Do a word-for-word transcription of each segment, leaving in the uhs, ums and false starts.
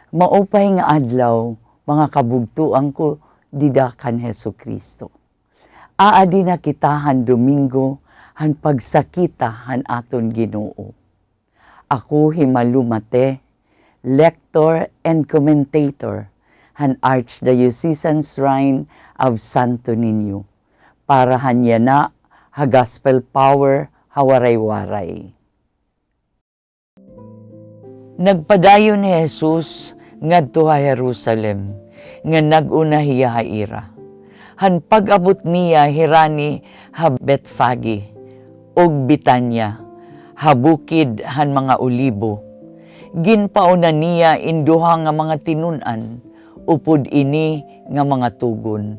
Maupay nga adlaw, mga kabugtoan ko dida kan Jesu-Cristo. Aadi na kita han Domingo han pagsakita han aton Ginoo. Ako hi Malu Mate, lector and commentator han Archdiocesan Shrine of Santo Niño, para han yana ha Gospel Power ha Waray-Waray. Nagpadayon hi Jesus ngadto ha Jerusalem, ngan nag-una hiya ha ira. Han pag-abot niya hirani ha Betfage ug Betania, ha Bukid han mga Olibo, ginpauna niya in duha nga mga tinun-an upod ini nga mga tugon: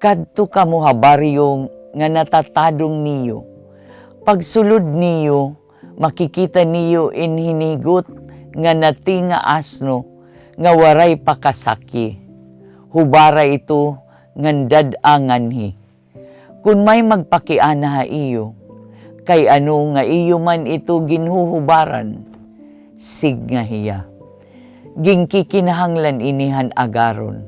"Kadto kamo ha baryo nga natatadong niyo. Pagsulod niyo, makikita niyo in hinigot nga nati nga asno nga waray pa kasakyi. Hubara ito ngan dad-a nganhi. Kon may magpakiana ha iyo, kay ano nga iyo man ito ginhuhubaran, sidnga hiya. Ginkikinahanglan ini han agaron."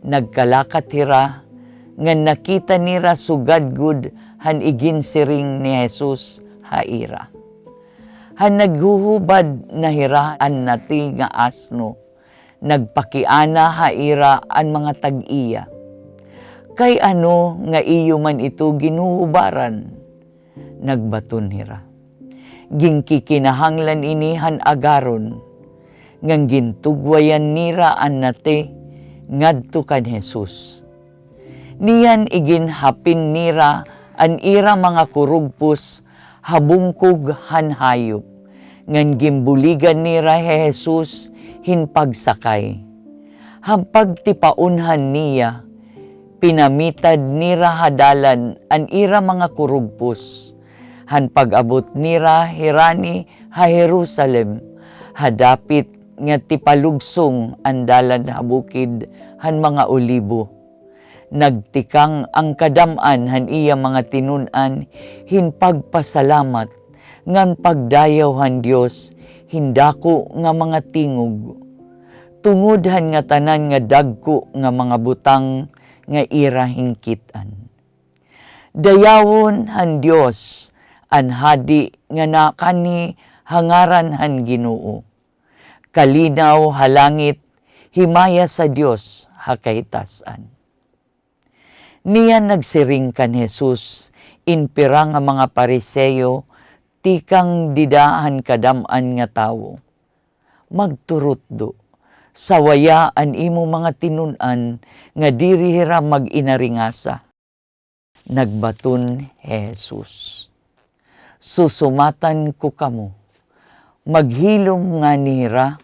Nagkalakat hira, ngan nakita nira sugad gud han iginsiring ni Jesus ha ira. Han naghuhubad na hira han nati nga asno, nagpakiana ha ira an mga tag-iya: "Kay ano nga iyo man ito ginhuhubaran?" Nagbaton hira: "Ginkikinahanglan ini han agaron." Ngan gintugwayan nira an nati ngadto kan Jesus. Niyan iginhapin nira an ira mga kurugpos ha bungkog han hayop, ngan ginbuligan nira hi Jesus hin pagsakay. Han pagtipaunhan niya, pinamitad nira ha dalan an ira mga kurugpos. Han pag-abot nira hirani ha Jerusalem, ha dapit nga tipalugsong an dalan ha Bukid han mga Olibo, nagtikang an kadam-an han iya mga tinun-an hin pagpasalamat ngan pagdayaw han Dios hin dako nga mga tingog, tungod han ngatanan nga dagko nga mga butang nga ira hinkit-an. Dayawon han Dios an hadi nga nakanhi ha ngaran han Ginoo. Kalinaw ha langit, himaya sa Dios ha kahitas-an. Niyan nagsiring kan Jesus in pira nga mga Pariseo tikang dida han kadam-an nga tawo: "Magturutdo, sawaya an imo mga tinun-an nga diri hira mag-inaringasa." Nagbaton hi Jesus: "Susumatan ko kamo, maghilom ngani hira,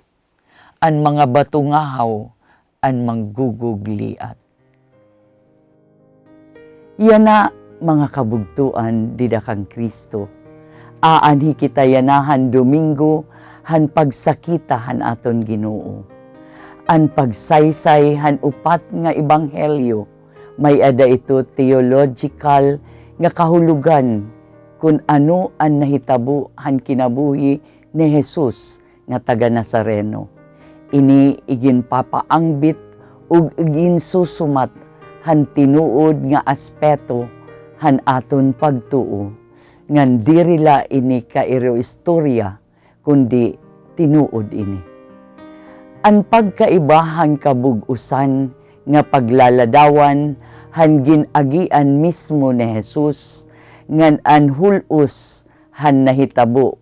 an mga bato ngahaw an manggugugliat." Yana, mga kabugtoan dida kan Cristo, aanhi kita yana han Domingo han pagsakita han aton Ginoo. An pagsaysay han upat nga ebanghelyo, may-ada ito teological nga kahulogan kon ano an nahitabo han kinabuhi ni Jesus nga taga-Nazareno. Ini iginpapaangbit ug iginsusumat han tinuod nga aspeto han aton pagtuo, ngan diri la ini kairo-istorya, kundi tinuod ini. An pagkaiba han kabug-osan nga paglaladawan han gin-agian mismo ni Jesus ngan an hul-os han nahitabo,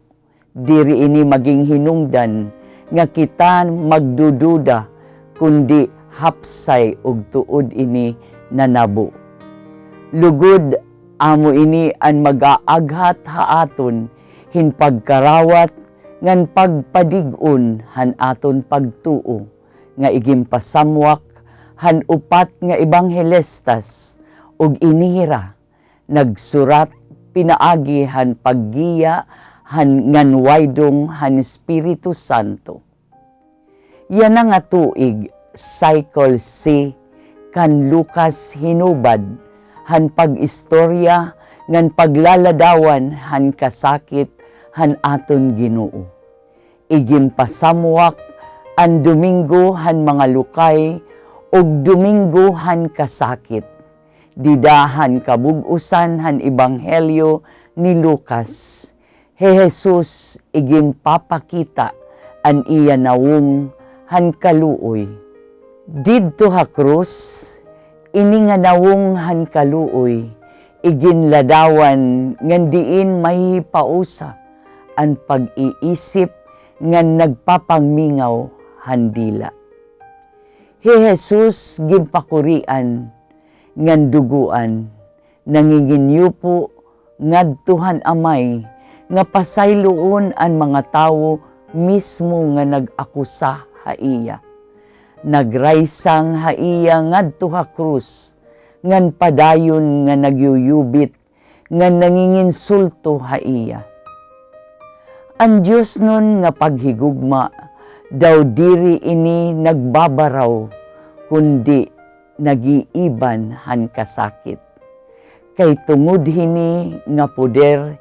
diri ini maging hinungdan nga kita magdududa, kundi hapsay ug tuod ini nanabo. Lugod, amo ini an mag-aaghat ha aton hin pagkarawat ngan pagpadig-on han aton pagtuo nga iginpasamwak han upat nga ebanghelistas, ug ini hira nagsurat pinaagi han paggiya han ngan waydong han Espiritu Santo. Yana nga tuig, cycle C kan Lucas hinubad han pag-istorya ngan paglaladawan han kasakit han aton Ginoo. Iginpasamwak an Domingo han mga lukay ug Domingo han kasakit. Dida han kabug-osan han Ebanghelyo ni Lucas, hi Jesus iginpapakita an iya nawong han kaluoy. Didto ha krus, ini nga nawong han kaluoy iginladawan ngan diin mahihipausa an pag-iisip ngan nagpapangmingaw han dila. Hi Jesus ginpakurian ngan dugoan, nanginginyupo ngadto han Amay nga pasayloon an mga tawo mismo nga nag-akusa ha iya. Nagraysang ha iya ngadto ha krus, ngan padayon nga nagyuyubit ngan nanginginsulto ha iya. An diosnon nga paghigugma daw diri ini nagbabaraw, kundi nag-iiban han kasakit. Kay tungod hini nga poder,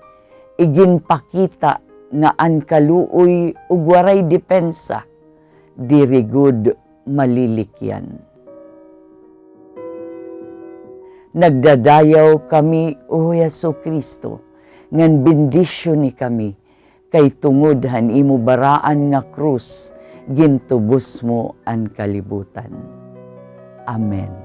iginpakita nga an kaluoy ug waray depensa diri gud malilikyan. Nagdadayaw kami, O Jesucristo, ngan bendisyoni kami, kay tungod han imo baraan nga krus, gintubos mo an kalibutan. Amen.